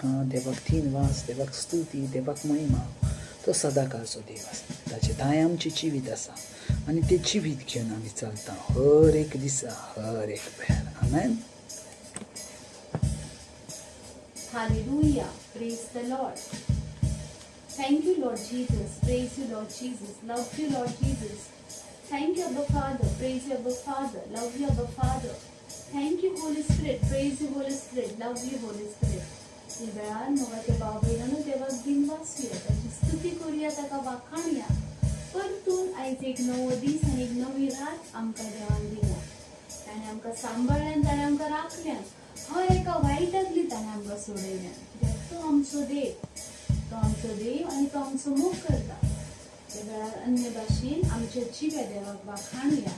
ताका देवाक तीन वास, देवाक स्तुती, देवाक महिमा. तो सदांकाळचो देव आसा, ताचे थांय आमचें जिवीत आसा आनी तें जिवीत घेवन आमी चलता हर एक दिसा, हर एक वेळार. आमेन. Hallelujah. Praise the Lord. Thank you, Lord Jesus. Praise you, Lord Jesus. Love you, Lord Jesus. Thank you, Abba Father. Praise you, Abba Father. Love you, Abba Father. Thank you, Holy Spirit. Praise you, Holy Spirit. Love you, Holy Spirit. ह्या वेळार मोगाच्या भाव भयणांनो देवाक दिनवासूया, ताची स्तुती करुया, ताका वाखाणया. परतून आयज एक नवो दीस आनी एक नवी रात आमकां देवान दिल्या. ताणें आमकां सांबाळ्ळ्यान, ताणें आमकां राखल्यान, हर एका वायटांतली ताणें आमकां सोडयल्यान. कित्याक तो आमचो देव, तो आमचो देव आनी तो आमचो मोग करता. त्या वेळार अन्य भाशेन आमच्या जिव्या देवाक वाखाणुया.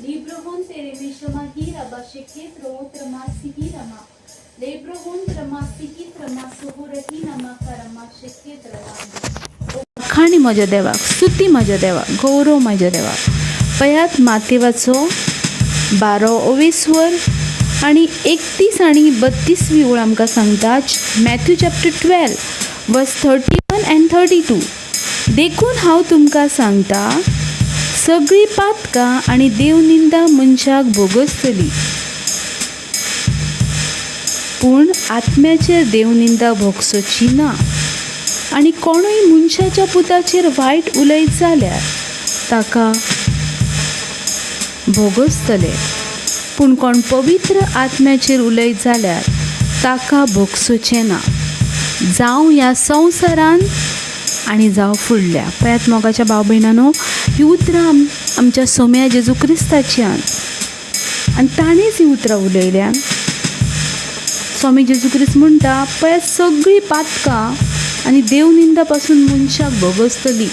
लेब्रोहोन तेरेमेशमा ही रबा शेखेत रोत्र मासी ही रमा लेब्रोहोन त्रमासी ही त्रमा सोहोरही नमा करमा शेखेत रवा. वाखाणी म्हज्या देवाक, स्तुती म्हज्या देवाक, गौरव म्हज्या देवाक. पयात मातेवाचो 12 ओवेस्वर आनी 31 आनी 32वी ओळ आमकां सांगता, Matthew chapter 12 verse 31 and 32. देखून हांव तुमकां सांगता, सगळीं पातकां आनी देवनिंदा मनशाक भोगसतली, पूण आत्म्याचेर देवनिंदा भोगसोची ना. आनी कोणूय मनशाच्या पुताचेर वायट उलयत जाल्यार ताका भोगसतले, पूण कोण पवित्र आत्म्याचेर उलयत जाल्यार ताका भोगसोचें ना, जावं ह्या संवसारान आनी जावं फुडल्या. पळयात मोगाच्या भाव भयणांनो, ही उतरां आमच्या सोम्या जेजू क्रिस्ताची आनी ताणेंच ही उतरां उलयल्यान. स्वामी जेजू क्रिस्त म्हणटा, पळयात सगळीं पातकां आनी देवनिंदा पासून मनशाक भोगसतली,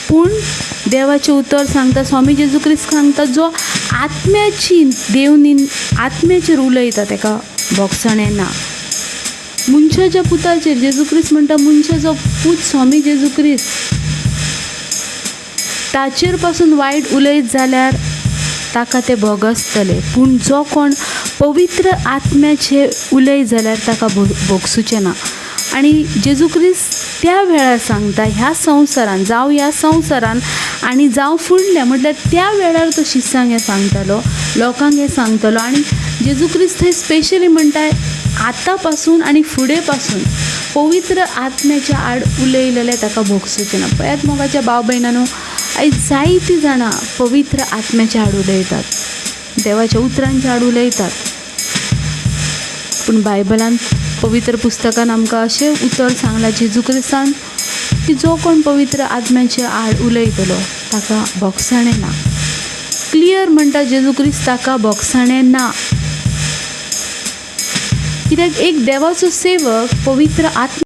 पूण देवाचें उतर सांगता, स्वामी जेजू क्रिस्त सांगता, जो आत्म्याची देवनिंद आत्म्याचेर उलयता ताका भोगसणें ना. मनशाच्या पुताचेर जेजू क्रिस्त म्हणटा, मनशाचो पूत स्वामी जेजू क्रिस्त ताचेर पासून वायट उलयत जाल्यार ताका तें भोगसतलें, पूण जो कोण पवित्र आत्म्याचे उलयत जाल्यार ताका भोगसुचें ना. आनी जेजू क्रिस्त त्या वेळार सांगता, ह्या संवसारान, जावं ह्या संवसारान आनी जावं फुडल्या, म्हटल्यार त्या वेळार तो शिसांक हें सांगतालो, लोकांक हें सांगतालो. आनी जेजू क्रिस्त थंय स्पेशली म्हणटा, आतां पासून आनी फुडें पासून पवित्र आत्म्याच्या आड उलयलेलें ताका भोगसुचें ना. पळयात मोगाच्या भाव भयणांनो, आयज जायतीं जाणां पवित्र आत्म्याच्या आड उलयतात, देवाच्या उतरांच्या आड उलयतात, पूण बायबलान पवित्र पुस्तकान आमकां अशें उतर सांगलां जेजू क्रिस्तान की जो कोण पवित्र आत्म्याच्या आड उलयतलो ताका भोगसणें ना. क्लियर म्हणटा जेजू क्रिस्त, ताका भोगसणें ना. कित्याक एक देवाचो सेवक पवित्र आत्मा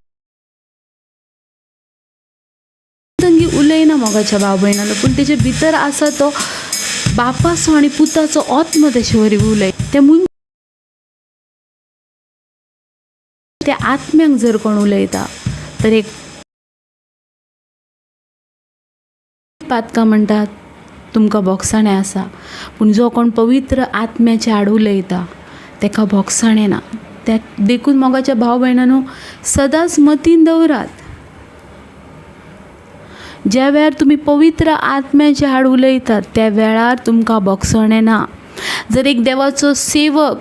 उलयना मोगाच्या भाव भयणांनो, पूण तेजे भितर आसा तो बापाचो आनी पुताचो आत्म तेचे वरवीं उलय. त्या त्या आत्म्यांक जर कोण उलयता तर एक पातकां म्हणटात तुमकां भोगसणें आसा, पूण जो कोण पवित्र आत्म्याच्या आड उलयता ताका भोगसणें ना. त्या देखून मोगाच्या भाव भयणांनो, सदांच मतीन दवरात, ज्या वेळार तुमी पवित्र आत्म्याच्या आड उलयतात त्या वेळार तुमकां भोगसणें ना. जर एक देवाचो सेवक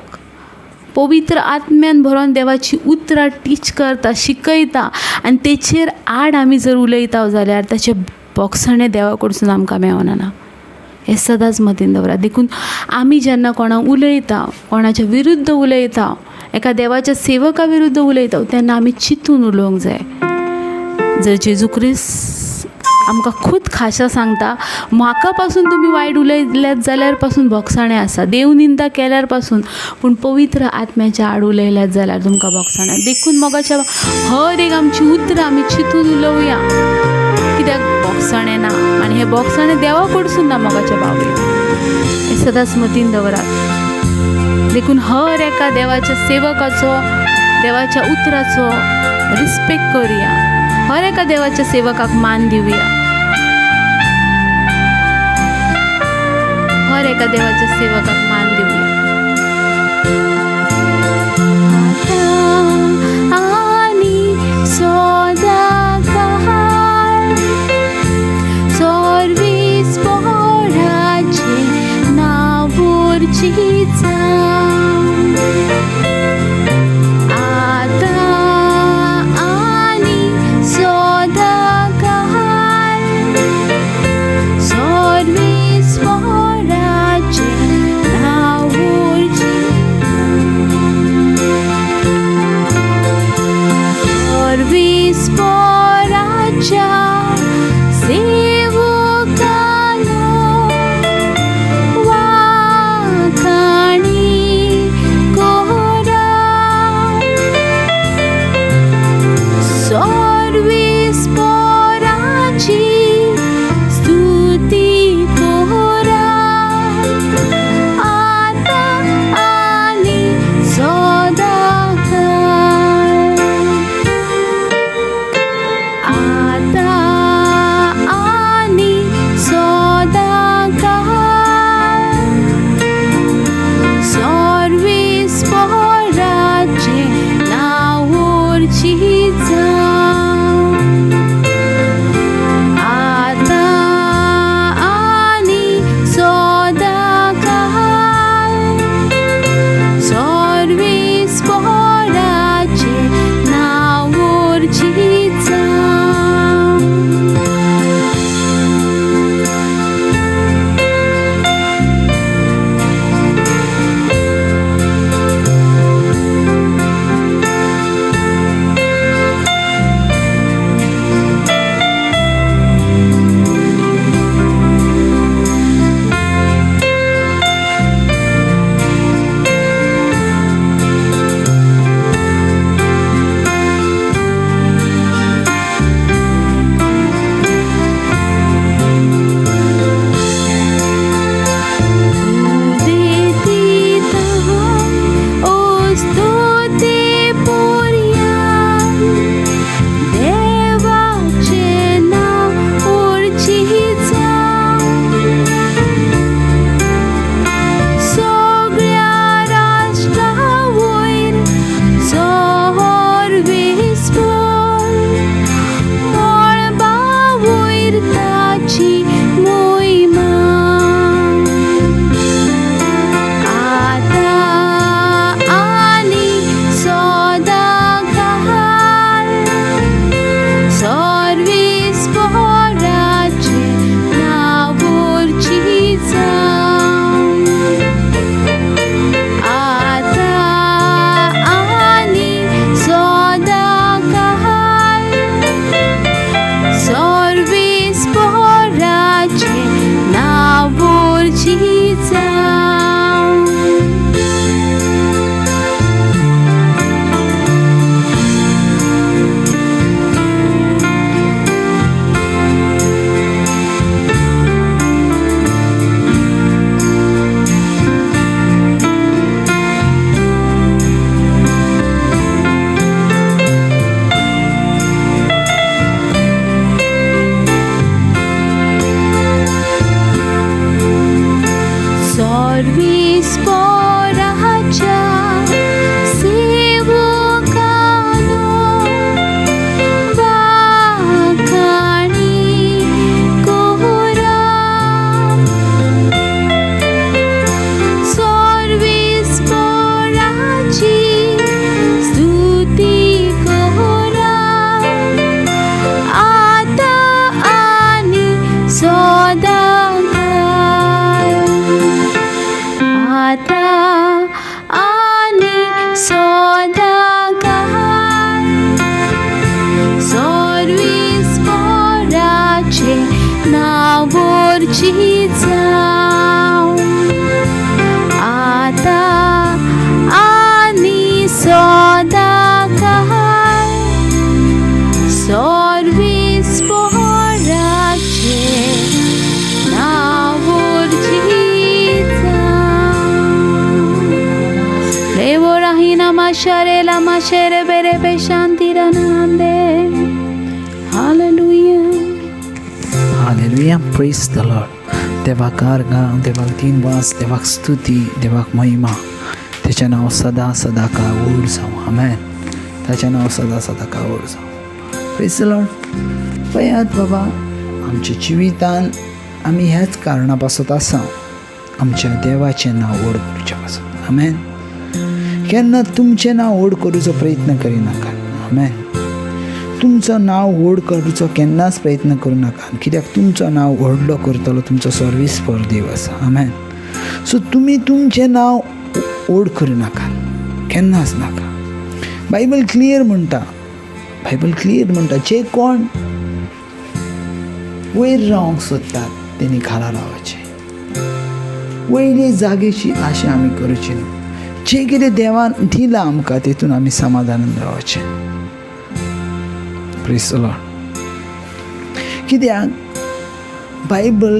पवित्र आत्म्यान भरोन देवाची उतरां टीच करता, शिकयता आनी तेचेर आड आमी जर उलयता जाल्यार ताचें भोगसणें देवा कडसून आमकां मेळना. हें सदांच मतीन दवरात. देखून आमी जेन्ना कोणाक उलयता, कोणाच्या विरुद्ध उलयता, एका देवाच्या सेवका विरुद्ध उलयता, तेन्ना आमी चिंतून उलोवंक जाय. जर जेजू क्रिस्त आमकां खूद खाशा सांगता, म्हाका पासून तुमी वायट उलयल्यात जाल्यार पासून भोगसाणें आसा, देवनिंदा केल्यार पासून, पूण पवित्र आत्म्याच्या आड उलयल्यात जाल्यार तुमकां भोगसाणें. देखून मोगाच्या हर एक आमची उतरां आमी चिंतून उलोवया, कित्याक भोगसाणें ना आनी हें भोगसाणें देवा कडसून ना मोगाच्या बाबतींत, हें सदांच मतीन दवरात. देखून हर एका देवाच्या सेवकाचो, देवाच्या उतराचो रिस्पेक्ट करुया, हर एका देवाच्या सेवकाक मान दिवया, हर एका देवाच्या सेवकाक मान दिवया. आतां व्हरची जावं आतां आनी सदां काळ सर्वीस पोराचें नांव व्हरची जावं Levorahina mashere la mashere bere beshantiranande. Hallelujah. Hallelujah, praise the Lord. देवाक आर्गां, देवाक दिनवास, देवाक स्तुती, देवाक महिमा. तेचें नांव सदां सदां काळ व्हड जावं. आमेन. ताचें नांव सदां सदां काळ व्हड जावं. Praise the Lord. पळयात बाबा, आमच्या जिवितान आमी ह्याच कारणा पासत आसा, आमच्या देवाचें नांव व्हड करचें पासत. आमेन. केन्ना तुमचें नांव व्हड करूचो प्रयत्न करिनाकात. आमेन. तुमचो नांव व्हड करचो केन्नाच प्रयत्न करूं नाका, कित्याक तुमचो नांव व्हडलो करतलो तुमचो सर्वीस फॉर देव आसा. आमेन. सो तुमी तुमचें नांव व्हड करूं नाका, केन्नाच नाका. बायबल क्लियर म्हणटा, बायबल क्लियर म्हणटा, जे कोण वयर रावंक सोदतात तेणी खाला रावचें. वयले जागेची आशा आमी करची न्हू. जें कितें देवान दिलां आमकां तेतून आमी समाधानान रावचें. Praise the Lord. कित्याक बायबल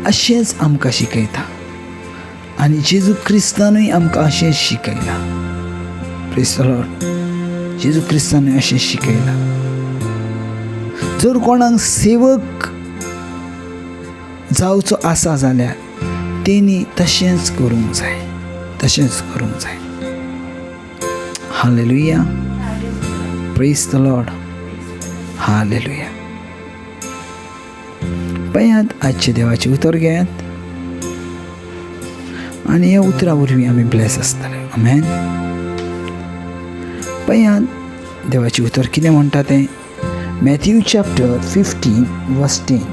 अशेंच आमकां शिकयता आनी जेजू क्रिस्तानूय आमकां अशेंच शिकयलां. Praise the Lord. जेजू क्रिस्तानूय अशेंच शिकयलां. जर कोणाक सेवक जावचो आसा जाल्यार तेणी तशेंच करूंक जाय, तशेंच करूंक जाय. Hallelujah. Praise the Lord. Hallelujah. पळयात, आजचें देवाचें उतर घेयात आनी ह्या उतरा वरवीं आमी ब्लेस आसतले. आमेन. पळयात देवाचें उतर कितें म्हणटा तें. Matthew chapter 15 verse 10.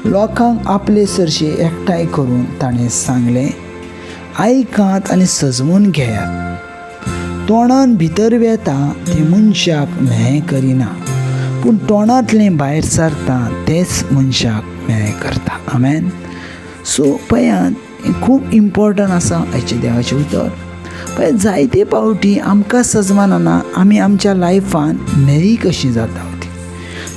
लोकांक आपले सरशी एकठांय करून ताणें सांगलें, आयकात आनी सजमून घेयात. तोंडान भितर वेता तें मनशाक म्हेळें करिना, पूण तोंडांतलें भायर सरता तेंच मनशाक म्हेळें करता. आमेन. सो पळयात, हें खूब इम्पोर्टंट आसा आयचें देवाचें उतर. पळय, जायते पावटी आमकां सजमाना आमी आमच्या लायफान म्हेळी कशी जाता ती.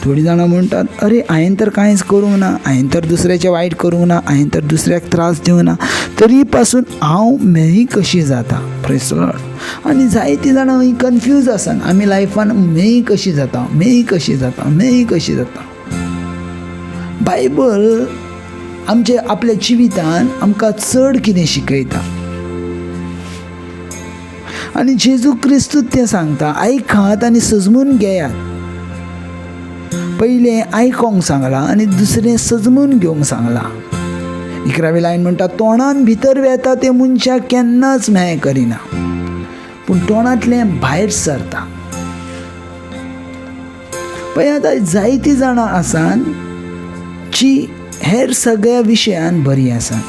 थोडीं जाणां म्हणटात, अरे हांवें तर कांयच करूंक ना, हांवें तर दुसऱ्याचें वायट करूंक ना, हांवें तर दुसऱ्याक त्रास दिवंक ना, तरी पासून हांव म्हेळी कशी जाता. Praise the Lord. आनी जायतीं जाणां ही कन्फ्यूज आसात, आमी लायफान म्हेळी कशी जाता, म्हेळी कशी जाता, म्हेळी कशी जाता. बायबल आमचे आपल्या जिवितान आमकां चड कितें शिकयता आनी जेजू क्रिस्तूच तें सांगता, आयकात आनी सजमून घेयात. पयलें आयकोंक सांगलां आनी दुसरें सजमून घेवंक सांगलां. 11वी लायन म्हणटा, तोंडान भितर वेता तें मनशाक केन्नाच म्हेळें करिना, पूण तोंडांतलें भायर सरता. पळय, आतां जायतीं जाणां आसात जी हेर सगळ्या विशयान बरीं आसात,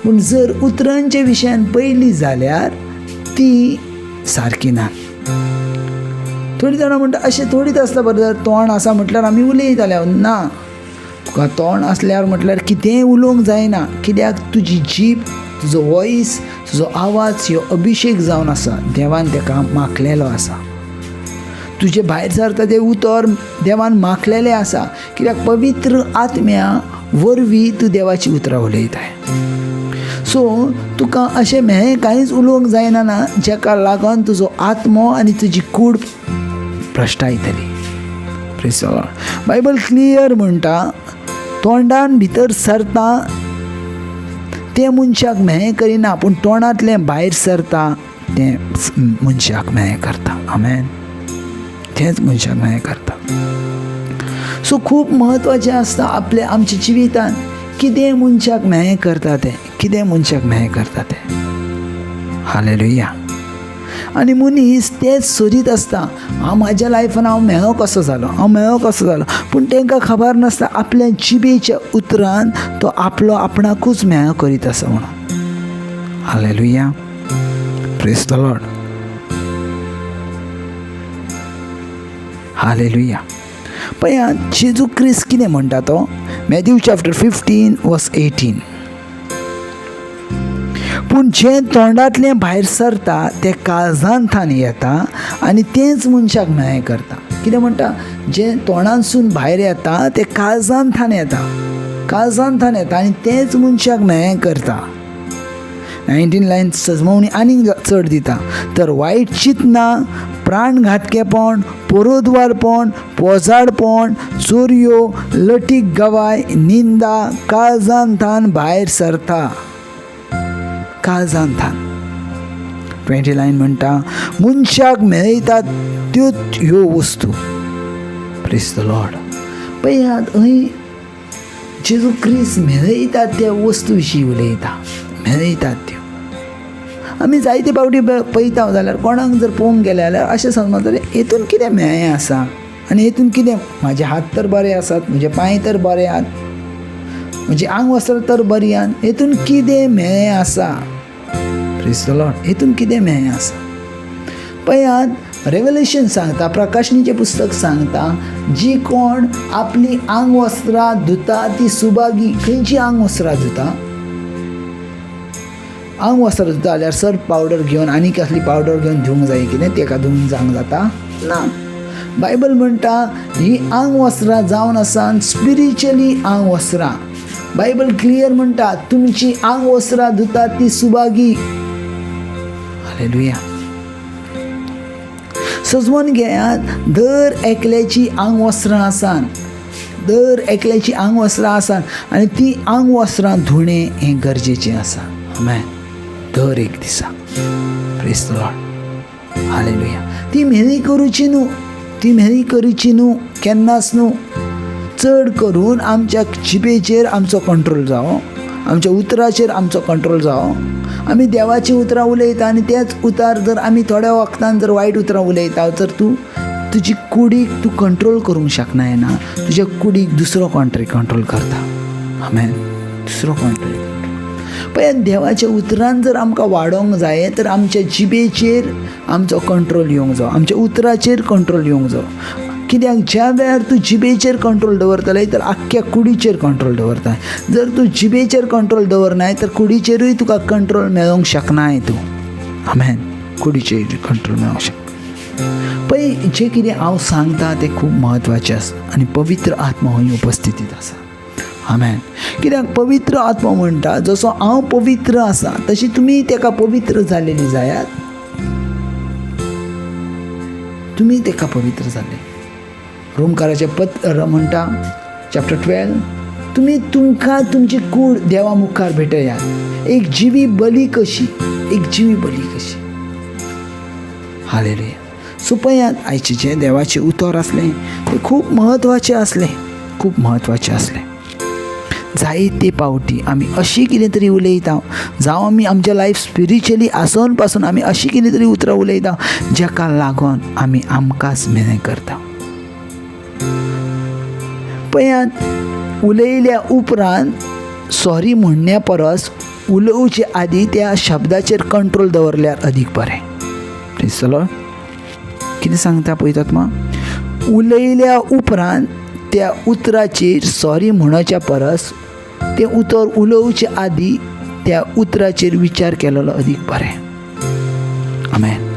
पूण जर उतरांच्या विशयान पयली जाल्यार ती सारकी ना. थोडीं जाणां म्हणटा, अशें थोडीच आसता बरें, तोंड आसा म्हटल्यार आमी उलयताले. ना, तुका तोंड आसल्यार म्हटल्यार कितेंय उलोवंक जायना, कित्याक तुजी जीब, तुजो वॉयस, तुजो आवाज ह्यो अभिशेक जावन आसा, देवान तेका माखलेलो आसा. तुजें भायर सरता तें उतर देवान माखलेलें आसा, कित्याक पवित्र आत्म्या वरवीं तूं देवाचीं उतरां उलयताय. सो तुका अशें म्हेळें कांयच उलोवंक जायना ना, जेका लागून तुजो आत्मो आनी तुजी कूड भ्रश्टायतली. Praise the Lord. Bible clear म्हणटा, तोंडान भितर सरता तें मनशाक म्हेळें करिना, पूण तोंडांतलें भायर सरता तें मनशाक म्हेळें करता. आमेन. तेंच मनशाक म्हेळें करता. सो खूब म्हत्वाचें आसता आपल्या आमच्या जिवितान कितें मनशाक म्हेळें करता तें, कितें मनशाक म्हेळें करता तें. हालेलुया. आनी मनीस तेंच सोदीत आसता, हांव म्हाज्या लायफान हांव म्हेळो कसो जालो, हांव म्हेळो कसो जालो. पूण तांकां खबर नासता आपल्या जिबेच्या उतरान तो आपलो आपणाकूच म्हेळो करीत आसा म्हणून. Hallelujah. Praise the Lord. Hallelujah. पळयात जेजू क्रिस्त कितें म्हणटा तो मॅथ्यू चॅप्टर 15 वर्स 18. पूण जें तोंडांतलें भायर सरता तें काळजांतल्यान येता आनी तेंच मनशाक म्हेळें करता. कितें म्हणटा? जें तोंडांतसून भायर येता तें काळजांतल्यान येता, काळजांतल्यान येता आनी तेंच मनशाक म्हेळें करता. 19 लायन सजमवणी आनीक चड दिता. तर वायट चिंतनां, प्राणघातकेपण, पोरोद्वारपण, पोजाडपण, चोरयो, लटीक गवाय, निंदा काळजांतल्यान भायर सरता, काळजांतल्यान. 20 लायन म्हणटा मनशाक मेळयतात त्योच ह्यो वस्तू. Praise the Lord. पळयात हय जेजू क्रिस्त मेळयतात त्या वस्तू विशीं उलयता, मेळयतात त्यो. आमी जायते फावटी पळयता जाल्यार कोणाक जर पळोवंक गेले जाल्यार अशें समजतलें हेतून कितें म्हेळें आसा आनी हेतून कितें, म्हाजे हात तर बरे आसात, म्हजे पांय तर बरे आहात, म्हजी आंग वस्त्रां तर बरी आहात, हेतून कितें म्हेळें आसा? प्रेज the Lord. हेतून कितें म्हेळें आसा? पळयात रेवलेशन सांगता, प्रकाशनीचें पुस्तक सांगता, जी कोण आपली आंग वस्त्रां धुता ती सुभागी. खंयची आंग वस्त्रां धुता? आंग वस्त्रां धुता जाल्यार सर्फ पावडर घेवन आनी कसली पावडर घेवन धुवंक जाय कितें तेका धुवून जावंक जाता ना. बायबल म्हणटा ही आंग वस्त्रां जावन आसा स्पिरिच्युअली आंग वस्त्रां. बायबल क्लियर म्हणटा तुमची आंग वस्त्रां धुतात ती सुभागी. हालेलुया. सजवून घेयात दर एकल्याची आंग वस्त्रां आसात, दर एकल्याची आंग वस्त्रां आसात आनी ती आंग वस्त्रां धुणें हें गरजेचें आसा. आमेन. दर एक दिसा. Praise the Lord. Hallelujah. ती म्हेळी करुची न्हू, ती म्हेळी करुची न्हू केन्नाच न्हू. चड करून आमच्या जिबेचेर आमचो कंट्रोल जावं, आमच्या उतराचेर आमचो कंट्रोल जावं. आमी देवाचीं उतरां उलयता आनी तेच उतार जर आमी थोड्या वखदान जर वायट उतरां उलयता तर तूं तुजी कुडीक तूं कंट्रोल करूंक शकनाय ना, तुज्या कुडीक दुसरो कोण तरी कंट्रोल करता. आमेन. दुसरो कोण तरी. पळय देवाच्या उतरान जर आमकां वाडोवंक जाय तर आमच्या जिबेचेर आमचो कंट्रोल येवंक जावो, आमच्या उतराचेर कंट्रोल येवंक जावो. कित्याक ज्या वेळार तूं जिबेचेर कंट्रोल दवरतले तर आख्ख्या कुडीचेर कंट्रोल दवरता. जर तूं जिबेचेर कंट्रोल दवरनाय तर कुडीचेरूय तुका कंट्रोल मेळोवंक शकनाय तूं. आमेन. कुडीचेर कंट्रोल मेळोवंक शकना. पळय जें कितें हांव सांगता तें खूब म्हत्वाचें आसा आनी पवित्र आत्मा हय उपस्थितींत आसा. आमेन. कित्याक पवित्र आत्मा म्हणटा जसो हांव पवित्र आसा तशी तुमी तेका पवित्र जालेली जायात, तुमी तेका पवित्र जाले. रोमकाराचें पत्र म्हणटा चॅप्टर 12 तुमी तुमकां तुमची कूड देवा मुखार भेटयात एक जिवी बली कशी, एक जिवी बली कशी. हालेलुया. सो पळयात आयचें जें देवाचें उतर आसलें तें खूब म्हत्वाचें आसलें, खूब म्हत्वाचें आसलें. जायते पावटी आमी अशी कितें तरी उलयता, जावं आमी आमच्या लायफ स्पिरिच्युअली आसोन पासून आमी अशी कितें तरी उतरां उलयता जाका लागून आमी आमकांच मेरेन करता. पळयात उलयल्या उपरांत सॉरी म्हणण्या परस उलोवचे आदी त्या शब्दाचेर कंट्रोल दवरल्यार अदीक बरें. दिसतलो कितें सांगता पळयतात मा, उलयल्या उपरांत त्या उतराचेर सॉरी म्हणच्या परस तें उतर उलोवचे आदी त्या उतराचेर विचार केलेलो अदीक बरें. आमेन.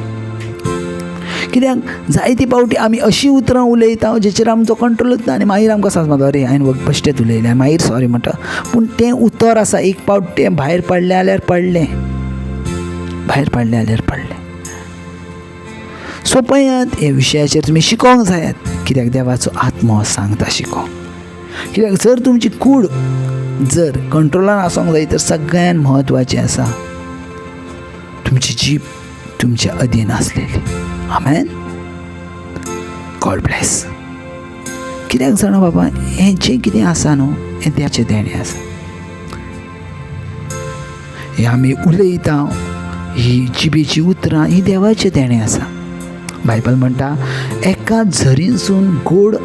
कित्याक जायते फावटी आमी अशीं उतरां उलयता जेचेर आमचो कंट्रोलूच ना आनी मागीर आमकां समजता अरे हांवें बेश्टेंच उलयलें, मागीर सॉरी म्हणटा. पूण तें उतर आसा एक फावट तें भायर पडलें जाल्यार पडलें, भायर पडलें जाल्यार पडलें. सो पळयात हे विशयाचेर तुमी शिकोंक जायात, कित्याक देवाचो आत्मो सांगता शिकोंक. कित्याक जर तुमची कूड जर कंट्रोलान आसूंक जाय तर सगळ्यान म्हत्वाचें आसा तुमची जीब तुमच्या अधीन आसलेली. आमेन. God bless. कित्याक जाणा बाबा, हें जें कितें आसा न्हू हें देवाचें देणें आसा. हें आमी उलयता ही जिबेची उतरां ही देवाचें देणें आसा. बायबल म्हणटा एका झरीनसून गोड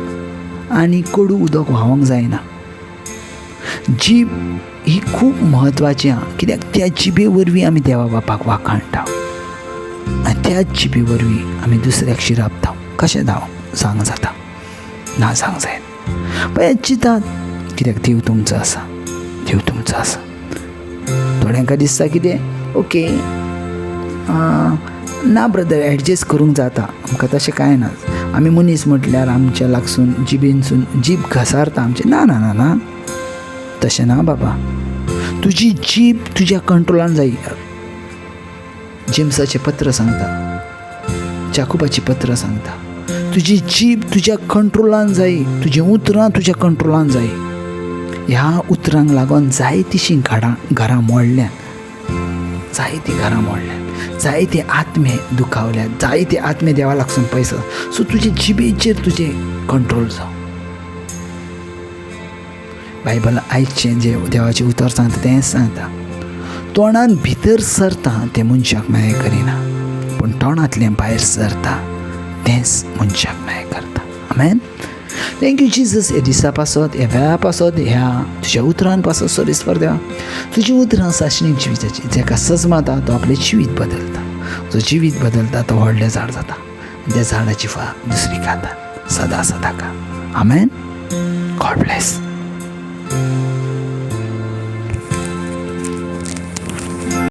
आनी कडू उदक व्हांवंक जायना. जीब ही खूब म्हत्वाची आहा, कित्याक त्या जिबे वरवीं आमी देवा बापाक वाखाणटा आनी त्याच जिबे वरवीं आमी दुसऱ्याक शिरापता. कशें धांव सांग जाता ना जावंक जायना. पळयात, चिंतात, कित्याक देव तुमचो आसा, देव तुमचो आसा. थोड्यांका दिसता कितें, ओके ना ब्रदर, एडजस्ट करूंक जाता आमकां, तशें कांय ना, आमी मनीस म्हटल्यार आमच्या लागसून जिबेनसून जीब घसारता आमचें. ना ना ना ना, तशें ना बाबा. तुजी जीब तुज्या कंट्रोलान जाय. जेम्साचें पत्र सांगता, जाकुबाचें पत्र सांगता, तुजी जीब तुज्या कंट्रोलान जाय, तुजीं उतरां तुज्या कंट्रोलान जाय. ह्या उतरांक लागून जायतीशीं घरां मोडल्यात, जायतीं घरां मोडल्यात, जायते आत्मे दुखावल्यात, जायते आत्मे देवा लागसून पयस. सो तुजे जिबेचेर तुजें कंट्रोल जावं. बायबल आयचें जें देवाचें उतर सांगता तेंच सांगता, तोंडान भितर सरता तें मनशाक म्हाय करिना, पूण तोंडांतलें भायर सरता तेंच मनशाक म्हाय करता. आमेन. Thank you Jesus, ह्या दिसा पासत, ह्या वेळा पासत, ह्या तुज्या उतरान पासत. सोरेस्वर देवा, तुजी उतरां सासणीक जिविताची. जाका सजमाता तो आपलें जिवीत बदलता, जो जिवीत बदलता तो व्हडलें झाड जाता, त्या झाडाची फळां दुसरी खाता सदां सदां का. आमेन. God bless.